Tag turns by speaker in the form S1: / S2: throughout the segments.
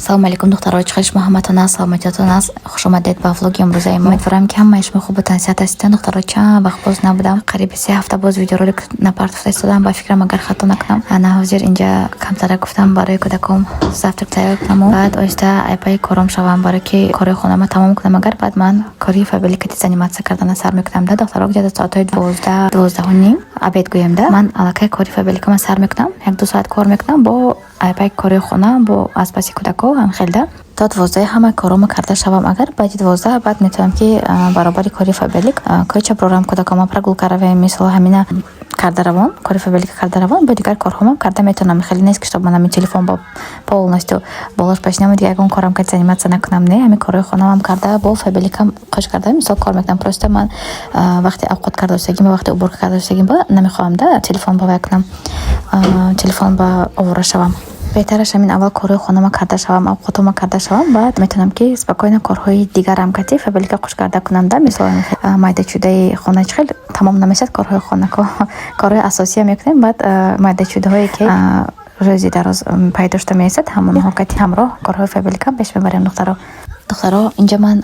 S1: Салому алейкум, духтаро, чӣ хел шумо ҳаматон аст? Саломатиятон аст? Хушомадед ба влоги имрӯзаи мо. Умедворам, ки ҳамаи шумо хубу тансиҳат ҳастед. Духтаро, чанд вақт боз набудам, қариби 3 ҳафта боз видеоролик напартофта истодам, ба фикрам, агар хато накунам. Ана ҳозир инҷа камтара гуфтам, барои кӯдаком завтрак тайёр кунаму баъд оҳиста айпаи кором шавам, барое ки кори хонама тамом кунам. Агар баъд ман кори Фаберликати заниматься кардана сар мекунам да, духтаро, где-то соатҳои 12, 12:30, обед гӯем да, ман аллакай кори Фаберликама сар мекунам, 1-2 соат кор мекунам, бо айпаи кори хона, бо аз паси кӯдако ҳамхел да, то 12 ҳама коромо карда шавам. Агар баъди 12 баъд метавонам, ки баробари кори Фаберлик кӯча бирорам, кӯдакома прогулка равем, мисол, ҳамина карда равон, кори Фаберлика карда равон, бо дигар корҳомам карда метавонам. Хеле нест, ки чтоб ман ҳамин телефон бо полностью болош пашинаму дигар ягон корам кати заниматься накунам. Не, ҳамин корҳои хонамам карда, бо Фаберликам қош карда, мисол, кор мекунам. Просто ман вақти авқот карда доштагим ва вақти уборка карда доштагим ба намехоҳам да телефон ба вай кунам, телефон ба овора шавам. Беҳтараш ҳамин аввал корҳои хонама карда шавам, авқотома карда шавам, баъд метавонам, ки спокойно корҳои дигарам кати Фаберлика қуш карда кунам да. Мисол, майдачудаи хона чӣ хел тамом намешавад, корҳои хона, корҳои асосия мекунем, баъд майдачудаҳое, ки рӯзи дароз пайдо шуда меистад, ҳамонҳо кати ҳамроҳ корҳои Фаберликам пеш мебарем. Духтаро, инҷа ман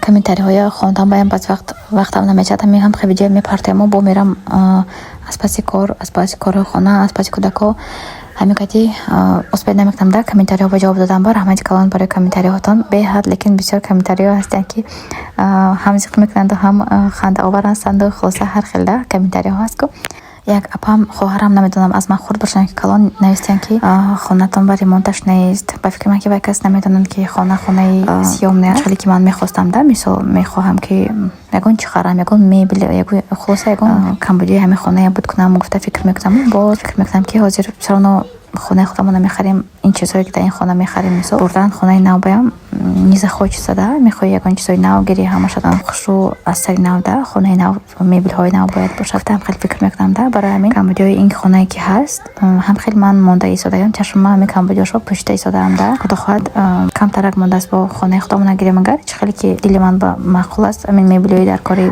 S1: комментариҳоя хондам, баям баъз вақт вақтам намешавад, ҳамин ҳам хеле ҷоя мепартояму бо мерам аз паси кор, аз паси корҳои хона, аз паси кӯдако, ҳамин кати успеть намекунам да комментариҳо ба ҷавоб додан. Ба раҳмати калон барои комментариҳотон беҳад, лекин бисёр комментариҳо ҳастанд, ки ҳам зиқ мекунанду, ҳам хандаовар ҳастанду, хулоса, ҳар хел да комментариҳо ҳаст ку. Як апам, хоҳарам, намедонам, аз ман хурд бошанд ки калон, навистиянд, ки хонатон ба ремонташ нест. Ба фикри ман, ки вай кас намедонанд, ки хона хонаи съёмный аст, хеле ки ман мехостам да, мисол, мехоҳам, ки ягон чӣ харам, ягон мебел, хулоса, ягон камбудии ҳамин хонае буд кунам гуфта фикр мекунам. Боз фикр мекунам, ки ҳозир всё равно хонаи худамона мехарем, ин чизҳое, ки дар ин хона мехарем, мисол, бурдан хонаи нав баям не захочется да. Мехоҳӣ ягон чизҳои нав гирӣ, ҳамаша хушрӯ, аз сари нав да, хонаи нав, мебелҳои нав бояд бошад. Ҳам хеле фикр мекунам да. Барои ҳамин камбудиҳои ин хонае, ки ҳаст, ҳам хеле ман монда истодаам, чашмама ҳамин камбудиҳошро пӯшида истодаам да. Худо хоҳад, камтарак мондааст, бо хонаи худамона гирем. Агар чӣ хеле ки дили ман ба маъқул аст, ҳамин мебелиҳои дар кори,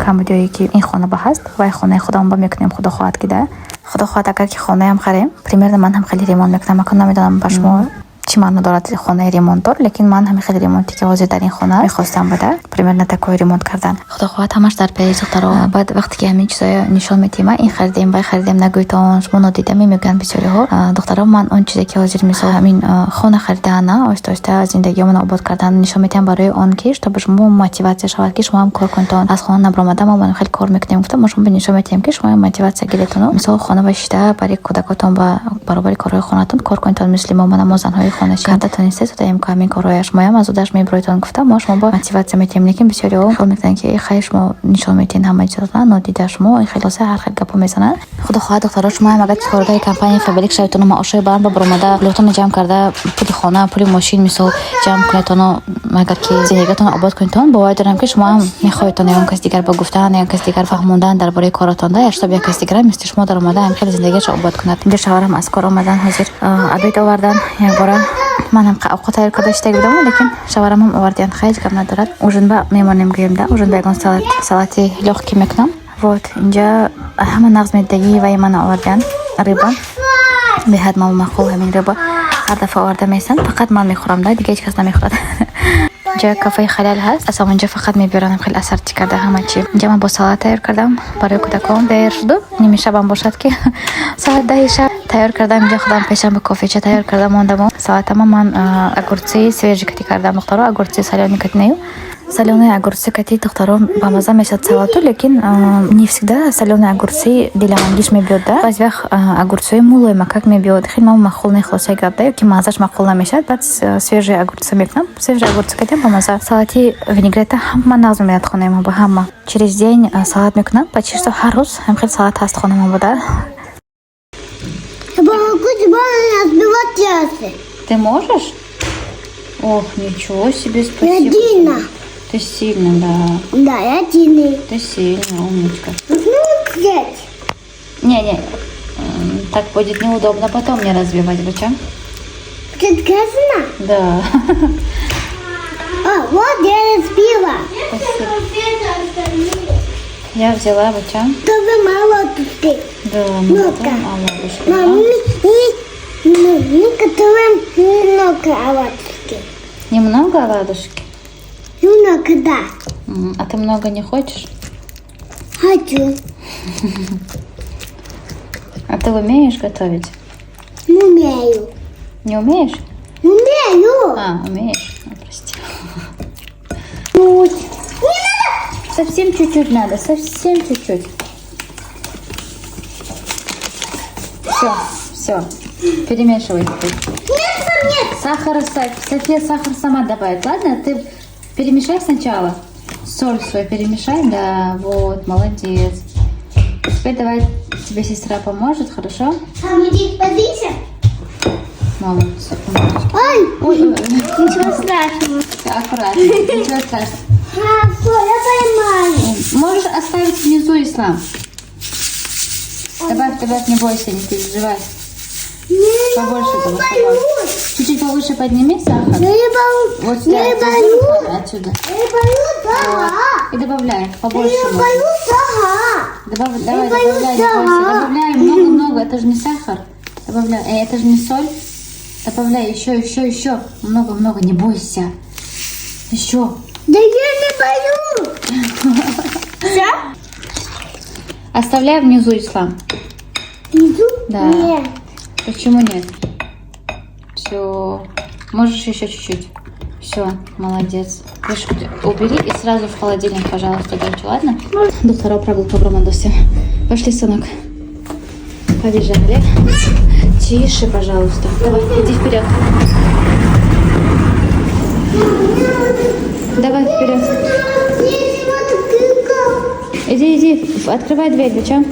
S1: камбудиҳое, ки ин хона ба ҳаст, вай хонаи худамон ба мекунем. Худо хоҳад, ки да, худо хоҳад, агар ки хонаям харем, примерно ман ҳам хеле ремонт мекунам. Акун намедонам, ба шумо чӣ маъно дорад хонаи ремонтдор, лекин ман ҳамин хеле ремонте, ки ҳозир дар ин хона мехостам буда, примерно такой ремонт кардан. Худо хоҳад, ҳамаш дар пеш, духтаро. Баъд вақте ки ҳамин чизоя нишон медиҳем, ин харидем, вай харидем, нагӯйтон, шумо нодида мегӯянд бисёриҳо. Духтаро, ман он чизе, ки ҳозир, мисол, ҳамин хона харидан, оҳиста оҳиста зиндагиёмонро обод кардан нишон медиҳам, барои он ки чтобы шумо мотиватсия шавад, ки шумо ҳам кор кунедон. Аз хона набаромада мо хеле кор мекунем гуфта, мо шумо нишон медиҳем, ки шумо мотиватсия гиретону, мисол, хона ба шида, барои кӯдакотон, ба баробари корҳои хонатон кор кунедон. Мисли мо, мана мо занҳои хонашин карда тонистаем ку ҳамин корҳоя, шумоям аз удаш мебироедон гуфта, мо шумо бо мотиватсия медиҳем. Лекин бисёриҳо хиёл мекунанд, ки хай, шумо нишон медиҳед ҳама чизро, нодида шумо хелоса ҳар хел гапҳо мезананд. Худо хоҳад, духтаро, шумоям агар коргари компанияи Фаберлик шаведтону маошҳои баланд ба баромада, пулотонро ҷамъ карда, пули хона, пули мошин, мисол, ҷамъ кунедтону, агар ки зиндагиатонро обод кунедтон, бовар дорам, ки шумоам мехоҳедтон ягон кас дигар ба гуфтан, ягон кас дигар фаҳмондан дар бораи коротон да, чтоб як кас дигарам мисли шумо даромада, ҳам хеле зиндагиашро обод кунад. Инҷо шавҳарам аз кор омадан, ҳозир обед овардан. Якбора манам овқот тайёр карда иштаг будаму, лекин шавҳарам ҳам овардиян, ҳеҷ гап надорад. Ужин ба мемонем гӯем да, ужин ба ягон салат, салати лёгкий мекунам. Вот инҷа ҳама нағз медидагӣ ваи мана овардиян, рыба. Беҳад мал маъқул ҳамин рыба, ҳар дафъа оварда месанд, фақат ман мехӯрам да, дига ҳеҷ кас намехӯрад. Инҷа кафеи Халал ҳаст, аз ҳамонҷо фақат мебиёрам хеле ассорти карда ҳама чи. Инҷа ман бо салат тайёр кардам барои кӯдакон. Дер шуду, ними шабам бошад, ки соат 10-и шаб тайёр кардам. Инҷа худам пешам ба кофеча тайёр карда мондаму. Салатама ман огурцы свежий кати кардам, духтаро, огурцы солёный кати нею, солёные огурцы кати, духтаро, бамаза мешавад салату. Лекин не всегда солёные огурцы диламангиш мебиёд да, баъзи вақт огурцои мулоимакак мебиёд, хеле ман маъқул не, хулосаи гап да, ёки маззаш маъқул намешавад. Баъд свежие огурцы мекунам, свежие огурцы катиам бамаза. Салати винегрета ҳама нағз мебинад хонаи мо, ба ҳама через день салат мекунам, почти что ҳар рӯз ҳам хеле салат ҳаст хонаи мо буда.
S2: Я могу тебя разбивать яйца.
S1: Ты можешь? Ох, ничего себе,
S2: Я
S1: спасибо.
S2: Дина.
S1: Ты сильно, да.
S2: Да, я Дина.
S1: Ты сильно, умничка.
S2: Можно взять?
S1: Не-не, так будет неудобно потом мне разбивать, зачем?
S2: Ты грязно?
S1: Да.
S2: А, вот я разбила.
S1: Спасибо. Я взяла, зачем?
S2: Тоже молотушки.
S1: Да,
S2: Ну-ка.
S1: оладушки, да?
S2: Мам, мы готовим много оладушки. Оладушки.
S1: Немного оладушки?
S2: Немного, да.
S1: А ты много не хочешь?
S2: Хочу.
S1: А ты умеешь готовить?
S2: Умею.
S1: Не умеешь?
S2: Умею.
S1: А, умеешь. Ну, прости. Чуть. Совсем чуть-чуть надо, совсем чуть-чуть. Все, все. Перемешивай теперь.
S2: Нет, нет.
S1: Сахар ставь. София сахар сама добавит. Ладно, ты перемешай сначала. Соль свою перемешай. Да, вот, молодец. Теперь давай тебе сестра поможет, хорошо?
S2: Там иди, подвинься.
S1: Молодцы.
S2: Ой,
S1: Ой, ой, ой.
S2: Ничего страшного.
S1: Аккуратно, ничего страшного.
S2: А, все, я поймаю.
S1: Можешь оставить внизу, Ислам. Добавь, добавь, не бойся, не переживай.
S2: Не,
S1: Побольше
S2: я
S1: давай,
S2: боюсь.
S1: Чуть-чуть повыше подними сахар.
S2: Я не боюсь.
S1: Вот сюда,
S2: Я не
S1: держи
S2: боюсь.
S1: руками отсюда.
S2: Я не боюсь, ага.
S1: И добавляй, побольше
S2: Я не
S1: можно.
S2: боюсь, ага.
S1: Давай,
S2: боюсь,
S1: добавляй, не бойся.
S2: ага.
S1: Добавляй много-много, это же не сахар. Добавляй, это же не соль. Добавляй еще, еще, еще. Много-много, не бойся. Еще.
S2: Да я не боюсь. Все?
S1: Оставляй внизу, Ислам.
S2: Внизу?
S1: Да.
S2: Нет.
S1: Почему нет? Все. Можешь еще чуть-чуть. Все, молодец. Крышку убери и сразу в холодильник, пожалуйста, дочь, ладно? Доктора прогулка бромандосе. Пошли, сынок. Побежали. Тише, пожалуйста. Давай, иди вперед. Давай вперед. Иди, иди, открывай дверь, зачем?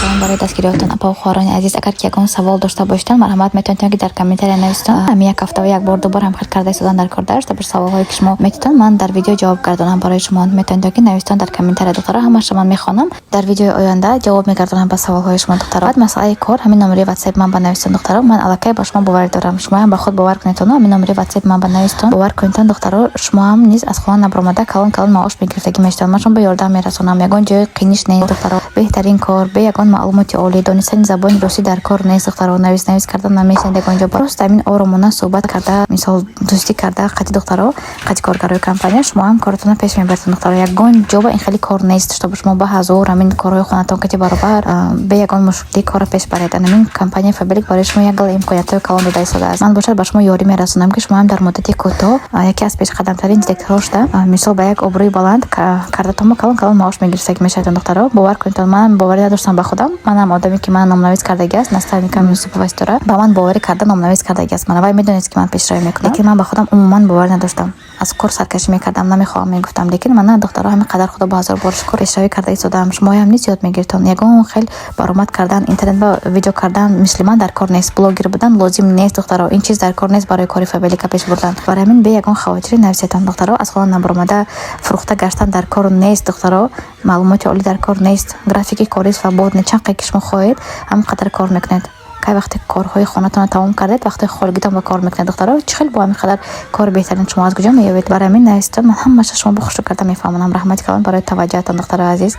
S1: Раҳмат барои дастгириётон, апа хоҳарони азиз. Агар ки ягон савол дошта бошедтон, марҳамат, метавонед, ки дар комментария нависитон. Ҳамин як ҳафта як бор, ду бор ҳам хел карда истодан дар кор дашт. Бар саволҳое, ки шумо метитон, ман дар видео ҷавоб гардонам барои шумо. Метавонед, ки нависитон дар комментария, духтаро, ҳамаша ман мехонам, дар видеои оянда ҷавоб мегардонам ба саволҳои шумо, духтаро. Баъд масъалаи кор, ҳамин номери ватсапи ман ба нависитон, духтаро. Ман аллакай ба шумо боварӣ дорам, шумоам ба худ бовар кунедтон. Ҳамин номери ватсапи ман ба нависитон, бовар кунедтон, духтаро, шумоам низ аз хона набаромада калон калон маош мегирифтагӣ мешавад. Ман шумо ба ёрдам мерасонам, ягон ҷои қиниш нест, духтаро. Беҳтарин кор, бе ягон маълумоти олӣ, донистани забони русӣ дар кор нест, духтаро. Навис карда намешавед ягон ҷо, просто ҳамин оромона суҳбат карда, мисол, дӯстӣ карда қати духтаро, қати коргарои компания, шумо ҳам коротонро пеш мебаред, духтаро. Ягон ҷо ба ин хеле кор нест, чтобы шумо ба ҳазор ҳамин корҳои хонатон кати баробар бе ягон мушкилӣ корро пеш баред. Ҳамин компания Фаберлик барои шумо як гала имкониятҳои калон дода истодааст. Ман бошад ба шумо ёрӣ мерасонам, ки шумо ҳам дар муддати кӯтоҳ яке аз пешқадамтарин директорҳо шуда, мисол, ба як обрӯи баланд кардатонмо калон калон маош мегирифтагӣ мешавед, духтаро. Бовар кунедтон, ман боварӣ надоштам ба худам. Манам одаме, ки ман номнавис кардагӣ аст, наставникам Юсупова Ситора ба ман боварӣ карда номнавис кардагӣ аст. Мана вай медонед, ки ман пешравӣ мекунам, лекин ман ба худам умуман боварӣ надоштам, аз кор саркашӣ мекардам, намехоҳам мегуфтам. Лекин мана, духтаро, ҳамин қадар, худо ба ҳазор бор шукр, пешравӣ карда истодаам. Шумоям низ ёд мегиритон. Ягон хел баромад кардан, интернет ба видео кардан мисли ман дар кор нест, блогер будан лозим нест, духтаро. Ин чиз дар кор нест барои кори Фаберлика пеш бурдан. Барои ҳамин бе ягон хавотирӣ нависетон, духтаро. Аз хона набаромада фурӯхта гаштан дар кор нест, духтаро. Маълумоти олӣ дар кор нест, графики кори свободный, чанд қадр ки шумо хоҳед, ҳамон қадар кор мекунед. Кай вақте корҳои хонатонро тамом кардед, вақти холигитон ба кор мекунед, духтаро. Чӣ хел бо ҳамин қадар кори беҳтарин шумо аз куҷо меёбед? Барои ҳамин нависитон, ман ҳамаша шумо бо хушрӯ карда мефаҳмонам. Раҳмати калон барои таваҷҷӯҳатон, духтарои азиз.